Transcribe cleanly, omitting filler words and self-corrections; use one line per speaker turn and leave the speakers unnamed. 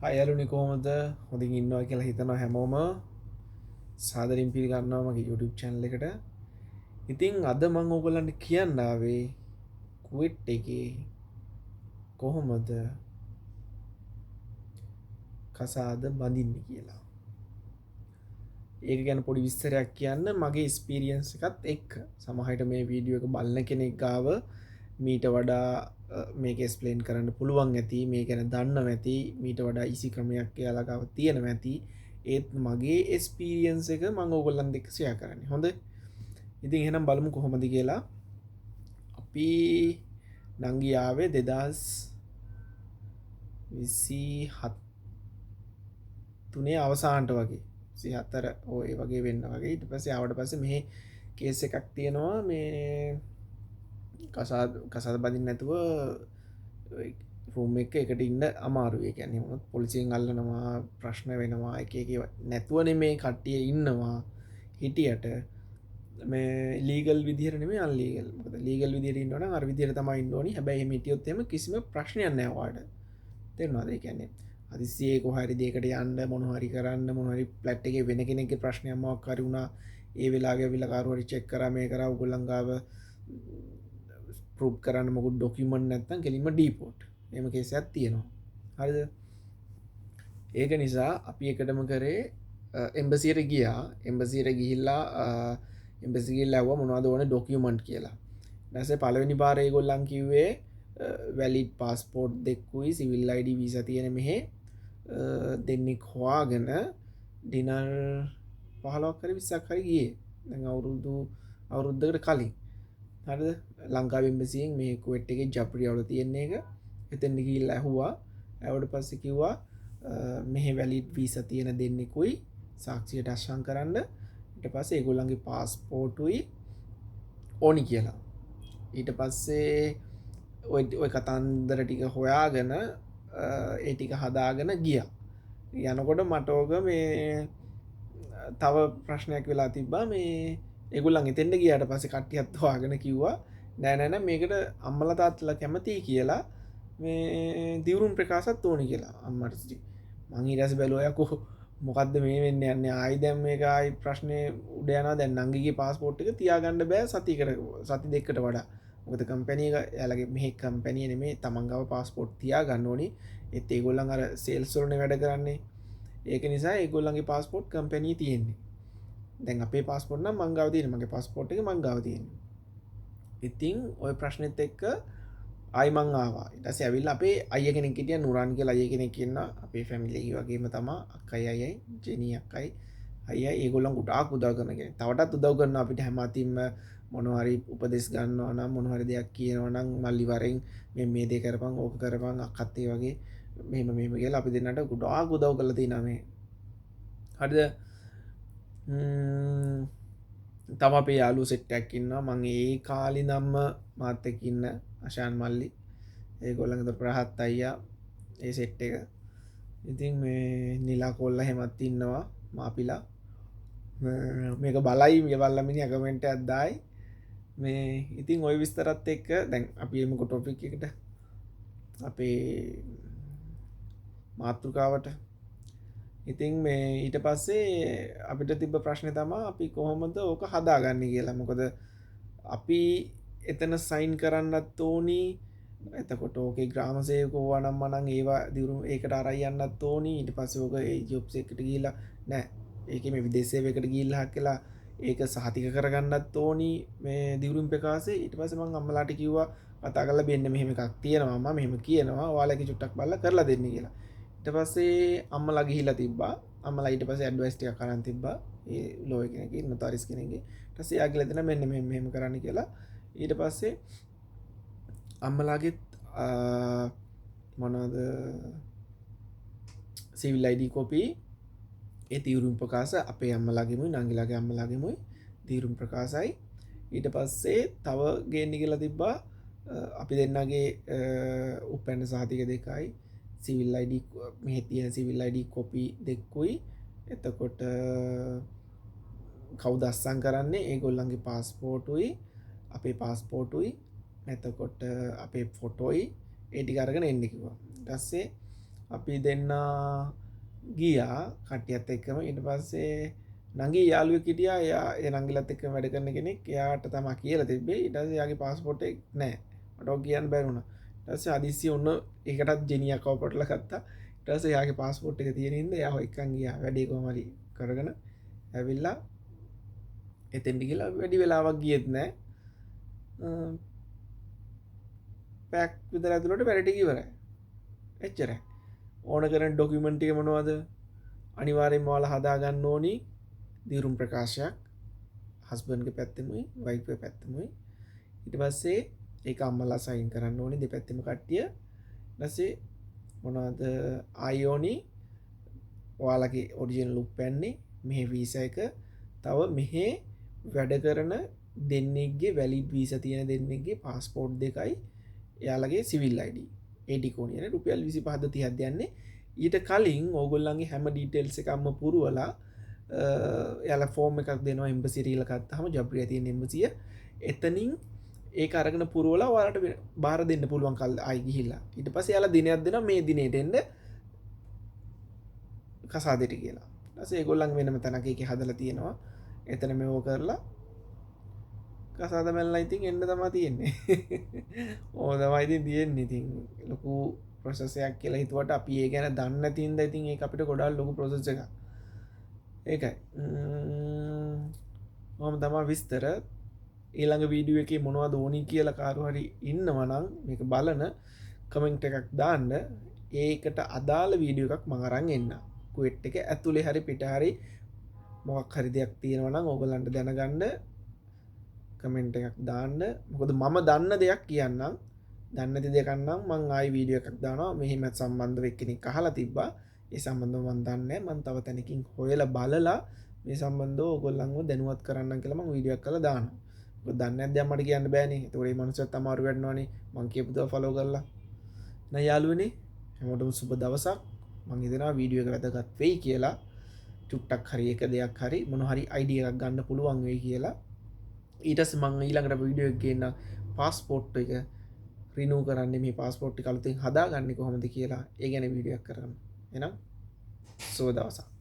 Hi යාළුවනේ, කොහොමද? හොඳින් ඉන්නවා කියලා හිතනවා. හැමෝම සාදරයෙන් පිළිගන්නවා මගේ YouTube channel එකට. ඉතින් අද මම ඕගොල්ලන්ට කියන්න ආවේ කුවෙට් එකේ කොහොමද කසාද බඳින්නේ කියලා. ඒක ගැන පොඩි විස්තරයක් කියන්න මගේ එක්ස්පීරියන්ස් එකත් එක්ක. සමහර විට මේ වීඩියෝ එක බලන කෙනෙක් ගාව මීට වඩා මේක එක්ස්ප්ලেইন කරන්න පුළුවන් ඇති, මේ ගැන දන්නව ඇති, මීට වඩා ඉසි ක්‍රමයක් එයාලා ගාව තියෙනවා ඇති. ඒත් මගේ එක්ස්පීරියන්ස් එක මම ඕගොල්ලන් එක්ක ෂෙයා කරන්නේ. හොඳ? ඉතින් එහෙනම් බලමු කොහොමද කියලා. අපි නංගි ආවේ 2023 අවසානට වගේ, 24 ඔය ඒ වගේ වෙන්න වගේ. ඊට පස්සේ ආවට පස්සේ මෙහි කේස් එකක් තියෙනවා, මේ කසාද කසාද බඳින්න නැතුව රූම් එක එකට ඉන්න අමාරුයි. ඒ කියන්නේ මොකද පොලිසියෙන් අල්ලනවා, ප්‍රශ්න වෙනවා, එක එක ඒවා. නැතුව නෙමේ කට්ටිය ඉන්නවා හිටියට මේ ලීගල් විදිහට නෙමෙයි, අන්ලීගල්. මොකද ලීගල් විදිහට ඉන්නවා නම් අර විදිහට තමයි ඉන්න ඕනි. හැබැයි එහෙම හිටියොත් එහෙම කිසිම ප්‍රශ්නයක් නෑ ඔයාලට. තේරුණාද? ඒ කියන්නේ හදිස්සියේ කොහේ හරි දෙයකට යන්න, මොන හරි කරන්න, මොන හරි ෆ්ලැට් එකේ වෙන කෙනෙක්ගේ ප්‍රශ්නයක් මොකක් හරි වුණා, ඒ වෙලාවේ ඇවිල්ලා කවුරු හරි චෙක් කරා, මේ කරා, ඔයගොල්ලන් ගාව ප්‍රූව් කරන්න මොකුත් ඩොකියුමන්ට් නැත්නම් කෙලින්ම ඩීපෝට්. එහෙම කේස් එකක් තියෙනවා. හරිද? ඒක නිසා අපි එකටම කරේ එම්බසියට ගියා. එම්බසියට ගිහිල්ලා එම්බසි ගිහිල්ලා ඇහුවා මොනවද ඕනේ ඩොකියුමන්ට් කියලා. ඊට පස්සේ පළවෙනි පාර ඒගොල්ලන් කිව්වේ වැලිඩ් පාස්පෝර්ට් දෙකකුයි සිවිල් ID visa තියෙන මෙහෙ දෙන්නෙක් හොයාගෙන ඩිනර් 15ක් හරි 20ක් හරි ගියේ. දැන් අවුරුද්දකට කලින්. හරිද? ලංකාවේ එම්බසියෙන් මේ කුවෙට් එකේ ජප්රියාවල තියෙන එක. එතෙන්ට ගිහිල්ලා ඇහුවා. ඇහුවට පස්සේ කිව්වා මෙහෙ වැලිඩ් වීසා තියෙන දෙන්නෙකුයි සාක්ෂියට අත්සන් කරන්න. ඊට පස්සේ ඒගොල්ලන්ගේ පාස්පෝර්ටුයි ඕනි කියලා. ඊට පස්සේ ඔය කතන්දර ටික හොයාගෙන ඒ ටික හදාගෙන ගියා. යනකොට මට ඕක මේ තව ප්‍රශ්නයක් වෙලා තිබ්බා. මේ ඒගොල්ලන් එතෙන්ට ගියාට පස්සේ කට්ටියත් හොයාගෙන කිව්වා නෑ නෑ නෑ, මේකට අම්මලා තාත්තලා කැමතියි කියලා, මේ දිවුරුම් ප්‍රකාශත් ඕනි කියලා අම්මට. මං ඊට පස්සේ බැලුවා යකෝ මොකද්ද මේ වෙන්න යන්නේ, ආයි දැන් මේක ආයි ප්‍රශ්නේ උඩ යනවා. දැන් නංගිගේ පාස්පෝර්ට් එක තියාගන්න බෑ සති දෙකකට වඩා. මොකද කම්පැනි එක එයාලගේ මෙහි කම්පැනි නෙමෙයි, තමන් ගාව පාස්පෝර්ට් තියාගන්න ඕනි. ඒත් ඒගොල්ලන් අර සේල්ස් වලනේ වැඩ කරන්නේ. ඒක නිසා ඒගොල්ලන්ගේ පාස්පෝර්ට් කම්පැනි තියෙන්නේ. දැන් අපේ පාස්පෝර්ට් නම් මං ගාව තියෙන්නේ, මගේ පාස්පෝර්ට් එක මං ගාව තියෙන්නේ. ඉතින් ඔය ප්‍රශ්නෙත් එක්ක ආයි මං ආවා. ඊට පස්සේ ඇවිල්ලා අපේ අයියා කෙනෙක් හිටියා, නුරාන් කියලා අයියා කෙනෙක් ඉන්නවා. අපේ ෆැමිලි එකේ වගේම තමා අක්කයි අයියයි, ජෙනි අක්කයි අයියයි. ඒගොල්ලන් ගොඩාක් උදව් කරන කෙනෙක්. තවටත් උදව් කරනවා අපිට හැම අතින්ම. මොනවා හරි උපදෙස් ගන්නවා නම්, මොනවා හරි දෙයක් කියනවා නම් මල්ලි වරෙන් මේ මේ දේ කරපන්, ඕක කරපන්, අක්කත් ඒ වගේ මෙහෙම මෙහෙම කියලා අපි දෙන්නට ගොඩාක් උදව් කරලා තියෙනවා මේ. හරිද? තව අපේ යාළුවෝ සෙට් එකක් ඉන්නවා. මං ඒ කාලේ ඉඳන්ම මාත් එක්ක ඉන්න අශාන් මල්ලි, ඒගොල්ලන් අතර ප්‍රහත් අයියා, ඒ සෙට් එක. ඉතින් මේ නිලා කොල්ලා එහෙමත් ඉන්නවා මාපිලා. මේක බලයි, මේ බලලා මිනිහා කමෙන්ට් එකක් දායි. මේ ඉතින් ওই විස්තරත් එක්ක දැන් අපි එමුකෝ ටොපික් එකට, අපේ මාතෘකාවට. ඉතින් මේ ඊට පස්සේ අපිට තිබ්බ ප්‍රශ්නේ තමා අපි කොහොමද ඕක හදාගන්නේ කියලා. මොකද අපි එතන සයින් කරන්නත් ඕනි. එතකොට ඕකේ ග්‍රාම සේවකෝ වනම් මනම් ඒවා දියුණු ඒකට අරයි යන්නත් ඕනි. ඊට පස්සේ ඕක ඒ ජොබ්ස් එකට ගිහිල්ලා නෑ, ඒකේ මේ විදේශ සේවයකට ගිහිල්ලා හක් වෙලා ඒක සහතික කරගන්නත් ඕනි මේ දියුණු ප්‍රකාශය. ඊට පස්සේ මං අම්මලාට කිව්වා කතා කරලා බෙන්න මෙහෙම එකක් තියෙනවා, අම්මා මෙහෙම කියනවා, ඔයාලා ඒක චුට්ටක් බලලා කරලා දෙන්න කියලා. ඊට පස්සේ අම්මලා ගිහිල්ලා තිබ්බා. අම්මලා ඊට පස්සේ ඇඩ්වයිස් ටිකක් අරන් තිබ්බා ඒ ලෝයර් කෙනෙක්ගේ, නොතාරිස් කෙනෙක්ගේ. ඊට පස්සේ එයා කියලා දෙනවා මෙන්න මෙහෙම මෙහෙම කරන්න කියලා. ඊට පස්සේ අම්මලාගෙත් මොනවද සිවිල් ID copy, ඒ තීරුම් ප්‍රකාශ අපේ අම්මලාගෙමුයි නංගිලාගේ අම්මලාගෙමුයි තීරුම් ප්‍රකාශයි. ඊට පස්සේ තව ගේන්න කියලා තිබ්බා අපි දෙන්නගේ උපැන්න සහතික දෙකයි, සිවිල් ID මෙහෙ තියෙන සිවිල් ID copy දෙකකුයි, එතකොට කවුද අත්සන් කරන්නේ ඒගොල්ලන්ගේ පාස්පෝර්ටුයි අපේ පාස්පෝර්ටුයි, එතකොට අපේ ෆොටෝයි, ඒ ටික අරගෙන එන්න කිව්වා. ඊට පස්සේ අපි දෙන්න ගියා කට්ටියත් එක්කම. ඊට පස්සේ නංගි යාළුවෙක් හිටියා. එයා ඒ නංගිලත් එක්කම වැඩ කරන කෙනෙක්. එයාට තමයි කියලා තිබ්බේ. ඊට පස්සේ එයාගේ පාස්පෝට් එක නෑ. මට ඔක කියන්න බැරි වුණා. ඊට පස්සේ හදිස්සියේ ඔන්න ඒකටත් ජෙනියක් කවපටලා ගත්තා. ඊට පස්සේ එයාගේ පාස්පෝට් එක තියෙන හින්දා එයාව එක්කන් ගියා. වැඩේ කොහොම හරි කරගෙන ඇවිල්ලා එතෙන්ට ගිහලා වැඩි වෙලාවක් ගියෙත් නෑ. පැක් විතර ඇතුළට වැඩ ටික ඉවරයි. එච්චරයි. ඕන කරන ඩොකියුමන්ට් ටික මොනවද? අනිවාර්යෙන්ම ඔයාලා හදා ගන්න ඕනි දිරුම් ප්‍රකාශයක්. හස්බන්ඩ්ගේ පැත්තෙමුයි වයිෆ්ගේ පැත්තෙමුයි. ඊට පස්සේ ඒක අම්මලා සයින් කරන්න ඕනි දෙපැත්තෙම කට්ටිය. ඊට පස්සේ මොනවද ආයි ඕනි ඔයාලගේ ඔරිජිනල් උප්පැන්නේ මෙහෙ වීසා එක, තව මෙහෙ වැඩ කරන දෙන්නෙක්ගේ වැලිඩ් වීසා තියෙන දෙන්නෙක්ගේ පාස්පෝට් දෙකයි, එයාලගේ සිවිල් ID. ඒ ටික ඕනි. يعني රුපියල් 25ද 30ක්ද යන්නේ. ඊට කලින් ඕගොල්ලන්ගේ හැම ඩීටේල්ස් එකක්ම පුරවලා එයාලා ෆෝම් එකක් දෙනවා එම්බසි රීලා ගත්තාම ජබ්රියා තියෙන එම්බසිය. එතනින් ඒක අරගෙන පුරවලා ඔයාලට බාර දෙන්න පුළුවන් කල් ආයි ගිහිල්ලා. ඊට පස්සේ එයාලා දිනයක් දෙනවා මේ දිනේට එන්න කසාදෙට කියලා. ඊට පස්සේ ඒගොල්ලන් වෙනම තැනක ඒකේ හදලා තියෙනවා. එතන මේව කරලා කසාද මැල්ලා ඉතින් එන්න තමා තියෙන්නේ. ඕක තමයි ඉතින් තියෙන්නේ. ඉතින් ලොකු ප්‍රොසෙස් එකක් කියලා හිතුවට අපි ඒ ගැන දන්නේ නැති හින්දා ඉතින් ඒක අපිට ගොඩාක් ලොකු ප්‍රොසෙස් එකක්. ඒකයි. මම තමා විස්තර. ඊළඟ වීඩියෝ එකේ මොනවද ඕනි කියලා කාරු හරි ඉන්නවා නම් මේක බලන කමෙන්ට් එකක් දාන්න. ඒකට අදාළ වීඩියෝ එකක් මං අරන් එන්නම්. කුවෙට් එක ඇතුලේ හරි පිට හරි මොකක් හරි දෙයක් තියෙනවා නම් ඕගොල්ලන්ට දැනගන්න කමෙන්ට් එකක් දාන්න. මොකද මම දන්න දෙයක් කියන්නම්. දන්නේ නැති දෙයක් නම් මං ආයි වීඩියෝ එකක් දානවා. මෙහෙම සම්බන්ධව එක්කෙනෙක් අහලා තිබ්බා. ඒ සම්බන්ධව මං දන්නේ නැහැ. මං තව තැනකින් හොයලා බලලා මේ සම්බන්ධව ඕගොල්ලන්ව දැනුවත් කරන්නම් කියලා මං වීඩියෝ එකක් කරලා දානවා. මොකද දන්නේ නැති දෙයක් මට කියන්න බෑනේ. ඒතකොට මේ මනුස්සයත් අමාරු වෙන්නවනේ මං කියපු දේ ෆලෝ කරලා. නෑ යාළුවනේ, හැමෝටම සුබ දවසක්. මං හිතනවා වීඩියෝ එක වැදගත් වෙයි කියලා. චුට්ටක් හරි එක දෙයක් හරි මොන හරි අයිඩියා එකක් ගන්න පුළුවන් වෙයි කියලා. ඊට පස්සේ මං ඊළඟට වීඩියෝ එක ගේන්න පාස්පෝට් එක රිනූ කරන්නේ මේ පාස්පෝට් එක අලුතෙන් හදාගන්නේ කොහොමද කියලා ඒ ගැන වීඩියෝ එකක් කරගන්න. එහෙනම් සුබ දවසක්.